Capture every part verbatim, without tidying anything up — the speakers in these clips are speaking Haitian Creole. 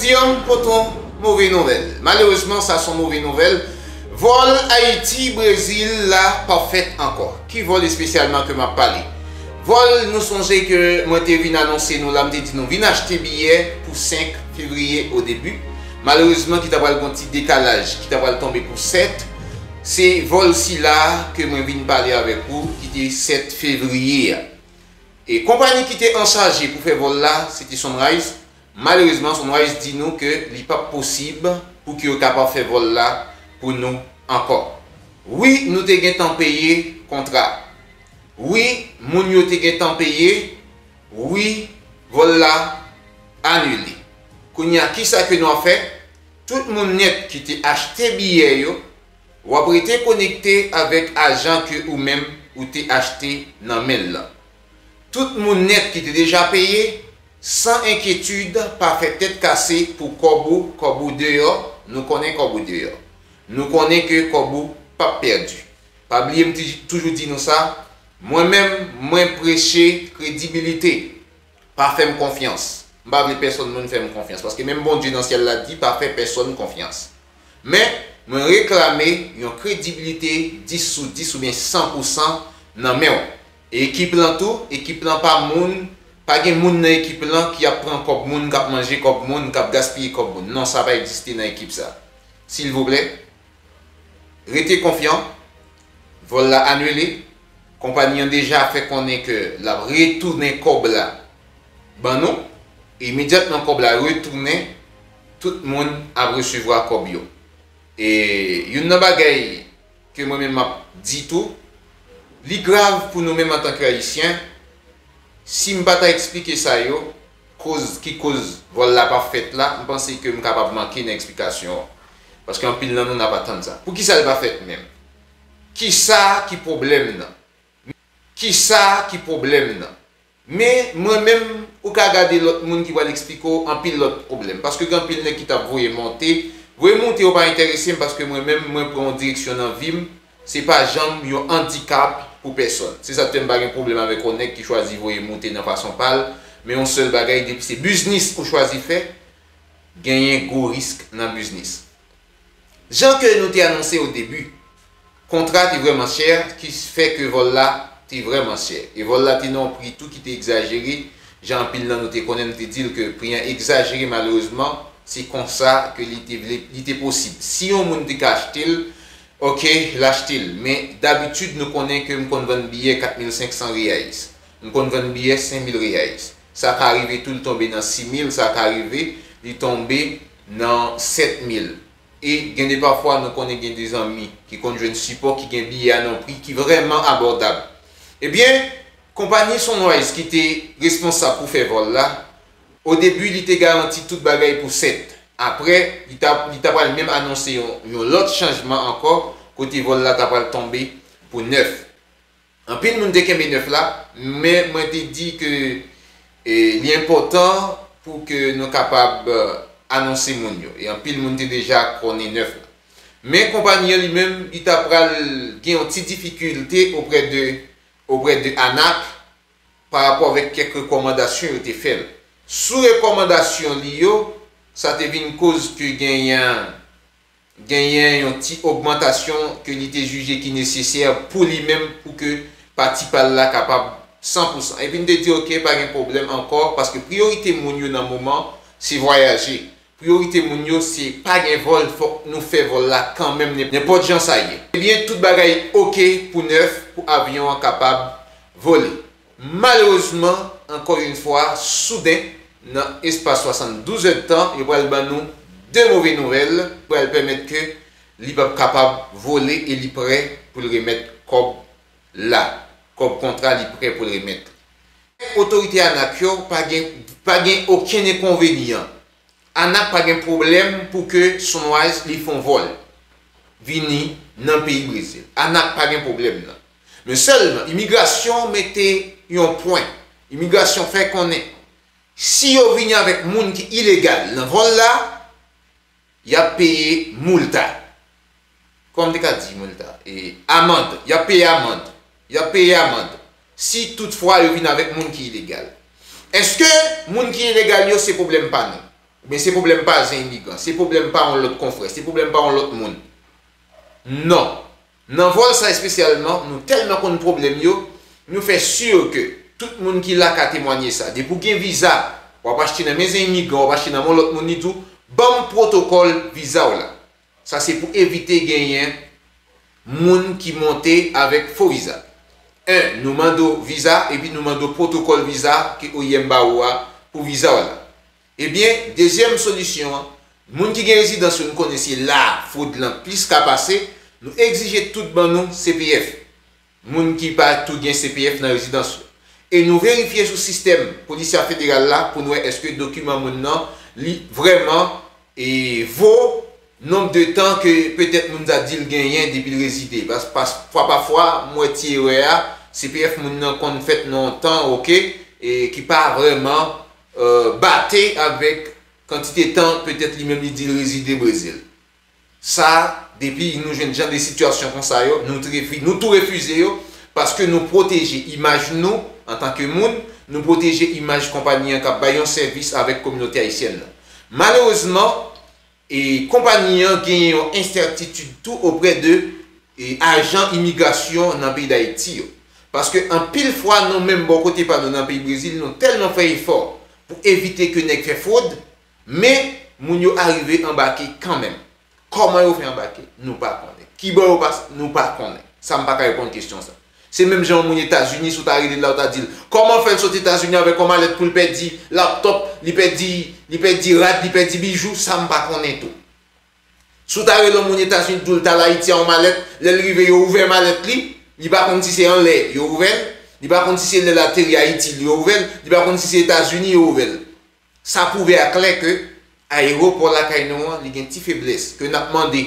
Jodi a, m pote yon move nouvèl. Malerezman, sa se yon move nouvèl. Vòl Ayiti-Brezil la p ap fèt ankò. Ki vòl espesyalman ke m ap pale? Vòl, nou sonje ke mwen te vin anonse nou la, m te di nou vin achte biyè pou senk fevriye o debi. Malerezman, ki ta pral gon ti dekalaj, ki ta pral tonbe pou sèt. Se vòl sila ke mwen vin pale avèk ou, ki te sèt fevriye a. E konpayi ki te anchaje pou fè vòl la, se te Sunrise. Malerezman, Sunrise di nou ke li p ap posib pou ke yo kapab fè vòl la pou nou ankò. Wi, nou te gentan peye kontra. Wi, moun yo te gentan peye. Wi, vòl la anile. Kounye a, kisa ke nou ap fè? Tout moun nèt ki te achte biyè yo, w ap rete konekte avèk ajan ke ou menm ou te achte nan men l lan. Tout moun nèt ki te deja peye, san enkyetid, pa fè tèt kase pou kòb ou, kòb ou deyò, nou konnen kòb ou deyò. Nou konnen ke kòb ou p ap pèdi. Pa bliye m ti-, toujou di nou sa, mwen menm, mwen preche kredibilite. Pa fè m konfyans. M pa vle pèsonn moun fè m konfyans, paske menm Bondye nan syèl la di pa fè pèsonn konfyans. Men, mwen reklame yon kredibilite dis sou dis oubyen san pou san nan men w. E ekip lan tou, ekip lan pa moun, pa gen moun nan ekip lan ki ap pran kòb moun, k ap manje kòb moun, k ap gaspiye kòb moun. Non, sa pa egziste nan ekip sa. Silvouplè, rete konfyan. Vòl la anile. Konpayi an deja fè konnen ke l ap retounen kòb la ban nou. E imedyatman kòb la retounen, tout moun ap resevwa kòb yo. E youn nan bagay ke mwen menm m ap di tou, li grav pou nou menm antanke Ayisyen. Si m pa ta eksplike sa yo, koz ki koz vòl la p ap fèt la, m panse ke m kapab manke nan eksplikasyon an. Paske anpil nan nou n ap atann sa. Poukisa l pa fèt menm? Kisa ki pwoblèm nan? Kisa ki pwoblèm nan? Men mwen menm, ou ka gade lòt moun ki pral eksplike w anpil lòt pwoblèm. Paske gen anpil nèg ki t ap voye monte. Voye monte yo pa enterese m, paske mwen menm, mwen pran yon direksyon nan vi m. Se pa janm yon andikap pou pèsonn. Se sa k fè m pa gen pwoblèm avèk yon nèg ki chwazi voye moute nan fason pa l. Men yon sèl bagay, depi se biznis ou chwazi fè, genyen gwo risk nan biznis. Jan ke nou te anonse o debi, kontra te vrèman chè, ki fè ke vòl la te vrèman chè. E vòl la te nan yon pri tou ki te egzajere. Jan anpil nan nou te konnen, nou te di l ke pri an egzajere, malerezman, se konsa ke li te vle, li te posib. Si yon moun te ka achte l, oke, l achte l. Men dabitid, nou konnen ke m konn vann biyè kat mil senk san reais. M konn vann biyè senk mil reais. Sa ka rive tou, l tonbe nan sis mil, sa ka rive, li tonbe nan sèt mil. E gen de pafwa, nou konnen gen de zanmi ki konn jwenn sipò, ki gen biyè a nan yon pri ki vrèman abòdab. Ebyen, konpayi Sunrise ki te responsab pou fè vòl la, o debi, li te garanti tout bagay pou sèt. Apre, li ta, li ta pral menm anonse yon, yon lòt chanjman ankò, kote vòl la ta pral tonbe pou nèf. Anpil moun te kenbe nèf la, men mwen te di ke, e, li enpòtan pou ke nou kapab, e, anonse moun yo. E anpil moun te deja konnen nèf la. Men konpayi an li menm, li ta pral gen yon ti difikilte oprè de, oprè de ANAC pa rapò avèk kèk rekòmandasyon yo te fè l. Sou rekòmandasyon li yo, sa te vin koz ke genyen, genyen yon ti ogmantasyon ke li te jije ki nesesè pou li menm, pou ke pati pa l la kapab san pou san. Epi m te di, oke, pa gen pwoblèm ankò, paske priyorite moun yo nan moman, se vwayaje. Priyorite moun yo, se pa gen vòl, fòk nou fè vòl la kanmenm, nen-, nenpòt jan sa ye. Ebyen, tout bagay oke pou nèf, pou avyon an kapab vole. Malerezman, ankò yon fwa, souden, nan espas swasanndouz èdtan, yo pral ban nou de move nouvèl, pral pèmèt ke li p ap kapab vole e li prè pou l remèt kòb la. Kòb kontra, li prè pou l remèt. Otorite ANAC yo pa gen, pa gen okenn enkonvenyan. ANAC pa gen pwoblèm pou ke Sunrise li fè yon vòl vini nan peyi Brezil. ANAC pa gen pwoblèm nan. Men sèlman, imigrasyon mete yon pwen. Imigrasyon fè konnen, si yo vini avèk moun ki ilegal nan vòl la, y ap peye multa. Kòman m te ka di multa? E, amand. Y ap peye amand. Y ap peye amand. Si toutfwa yo vin avèk moun ki ilegal. Èske moun ki ilegal yo se pwoblèm pa nou? Oubyen se pwoblèm pa zen imigran, se pwoblèm pa yon lòt konfrè, se pwoblèm pa yon lòt moun. Non. Nan vòl sa espesyalman, nou tèlman konn pwoblèm yo, nou fè si ke tout moun ki la ka temwanye sa. Depi w gen viza, w ap achte nan men zen imigran, w ap achte nan men yon lòt moun, li di w, ban m pwotokòl viza w la. Sa se pou evite genyen moun ki monte avèk fo viza. En, nou mande w viza, epi nou mande w pwotokòl viza ke O I M ba ou a pou viza w la. Ebyen, dezyèm solisyon an, moun ki gen rezidans yo, nou konnen se la fwod lan plis ka pase, nou egzije tout ban nou C P F. Moun ki pa tou gen C P F nan rezidans yo. E nou verifye sou sistèm Polisya Federal la pou n wè èske dokiman moun nan li vrèman e vo nonb de tan ke petèt moun sa di l genyen depi l rezide. Pas, pas, fwa pa fwa, m wè ti erè a, C P F moun nan konn fèt nan yon tan, oke, e ki pa vrèman, e, bate avèk kantite tan petèt li menm li di l rezide Brezil. Sa, depi nou jwenn jan de sitiyasyon konsa yo, nou t refi-, nou tou refize yo, paske nou pwoteje imaj nou antanke moun, nou pwoteje imaj konpayi an k ap bay yon sèvis avèk kominote ayisyèn nan. Malerezman, e konpayi an genyen yon ensètitid tou oprè de, e ajan imigrasyon nan peyi Dayiti yo. Paske anpil fwa, nou menm bò kote pa nou nan peyi Brezil, nou tèlman fè efò pou evite ke nèg fè fwod, men moun yo arive anbake kanmenm. Kòman yo fè anbake? Nou pa konnen. Kibò yo pase? Nou pa konnen. Sa m pa ka reponn kesyon sa. Se menm jan yon moun Etazini, si w ta rele l la, w ta di l, kòman fè l sot Etazini avèk yon malèt pou l pèdi laptòp, li pèdi, li pèdi rad, li pèdi bijou, sa m pa konnen tou. Si w ta rele yon moun Etazini, di w l t al Ayiti a yon malèt, lè l rive, yo ouvè malèt li, li pa konn si se anlè yo ouvè l, li pa konn si se lè l ateri Ayiti yo ouvè l, li pa konn si se Etazini yo ouvè l. Sa pwouve aklè ke ayewopò lakay nou an, li gen ti feblès, ke n ap mande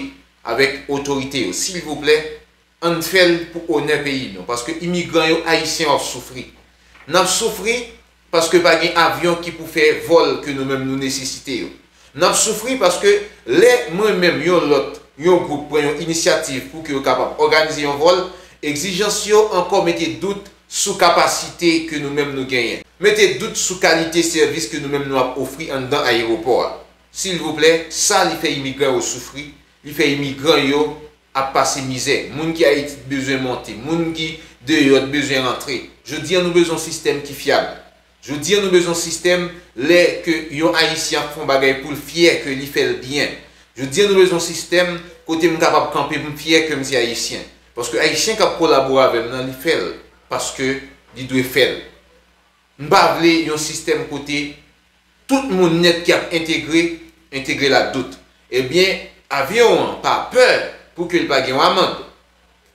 avèk otorite yo, silvouplè, ann fè l pou onè peyi nou, paske imigran yo, Ayisyen yo ap soufri. N ap soufri paske pa gen avyon ki pou fè vòl ke nou menm nou nesesite yo. N ap soufri paske lè mwen menm, yon lòt, yon gwoup pran yon inisyativ pou ke yo kapab òganize yon vòl, egzijans yo ankò mete dout sou kapasite ke nou menm nou genyen. Mete dout sou kalite sèvis ke nou menm nou ap ofri anndan ayewopò a. Silvouplè, sa li fè imigran yo soufri, li fè imigran yo ap pase mizè. Moun ki Ayiti t bezwen monte, moun ki deyò t bezwen rantre. Jodi a, nou bezwen yon sistèm ki fyab. Jodi a, nou bezwen yon sistèm lè ke yon Ayisyen ap fè yon bagay pou l fyè ke li fè l byen. Jodi a, nou bezwen yon sistèm kote m kapab kanpe pou m fyè ke m se Ayisyen. Paske Ayisyen k ap kolabore avè m nan, li fè l paske li dwe fè l. M pa vle yon sistèm kote tout moun nèt ki ap entegre, entegre l ak dout. Ebyen, avyon an pa pè pou ke l pa gen yon amann.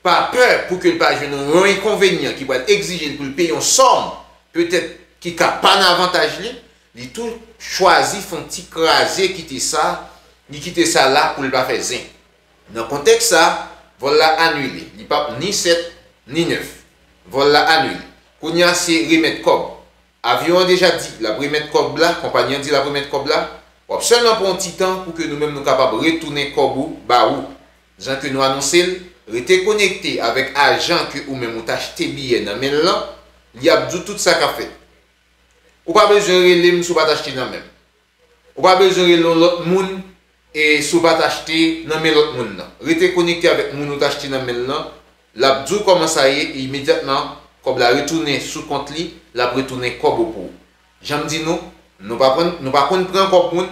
Pa pè pou ke l pa jwenn yon enkonvenyan ki pral egzije l pou l peye yon sòm, petèt ki ka pa nan avantaj li, li tou chwazi fè yon ti kraze kite sa, li kite sa la pou l pa fè zen. Nan kontèks sa, vòl la anile, li p ap ni sèt, ni nèf. Vòl la anile. Kounye a se remèt kòb. Avyon an deja di l ap remèt kòb la, konpayi an di l ap remèt kòb la, w ap sèlman pran yon ti tan pou ke nou menm nou kapab retounen kòb ou ba ou. Jan ke nou anonse l, rete konekte avèk ajan ke ou menm ou t achte biyè nan men l lan, li ap di w tout sa k ap fèt. Ou pa bezwen rele m si w pa t achte nan men m. Ou pa bezwen rele yon lòt moun e si w pa t achte nan men lòt moun nan. Rete konekte avèk moun ou t achte nan men l lan, l ap di w kòman sa ye e imedyatman kòb la retounen sou kont li, l ap retounen kòb ou pou ou. Jan m di nou, nou pa konn, nou pa konn pran kòb moun,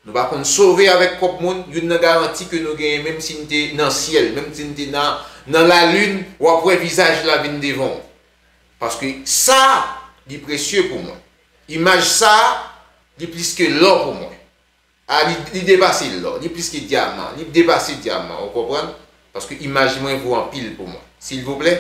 nou pa konn sove avèk kòb moun, youn nan garanti ke nou genyen, menm si n te nan syèl, menm si n te nan, nan lalin, w ap wè vizaj la vin devan w. Paske sa, li presye pou mwen. Imaj sa, li plis ke lò pou mwen. A, li, li depase lò, li plis ke dyaman, li depase dyaman, ou konprann? Paske imaj mwen vo anpil pou mwen. Silvouplè,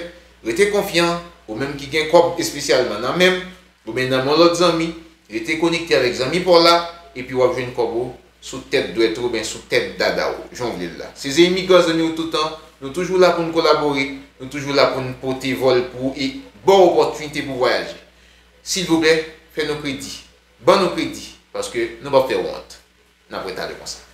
rete konfyan, ou menm ki gen kòb espesyalman nan men m, oubyen nan men yon lòt zanmi, rete konekte avèk zanmi pa w la, epi w ap jwenn kòb ou sou tèt dwèt ou oubyen sou tèt dada w, jan w vle l la. Se Zen Imigran zanmi w toutan, nou toujou la pou n kolabore, nou toujou la pou n pote vòl pou ou e ba w opòtinite pou w vwayaje. Silvouplè, fè nou kredi. Ban nou kredi, paske nou p ap fè w wont. N ap ret ale konsa.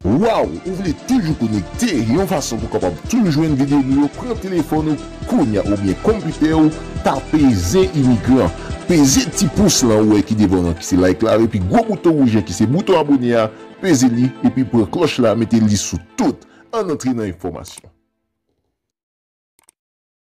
Waw, ou vle toujou konekte yon fason pou w kapab toujou jwenn videyo nou yo? Pran telefòn ou kounye a oubyen konpitè w, tape Zen Imigran. Peze ti pous lan ou wè ki devan w lan ki se like la, epi gwo bouton wouj lan ki se bouton abone a, peze li, epi pran klòch la, mete li sou tout. Ann antre nan enfòmasyon.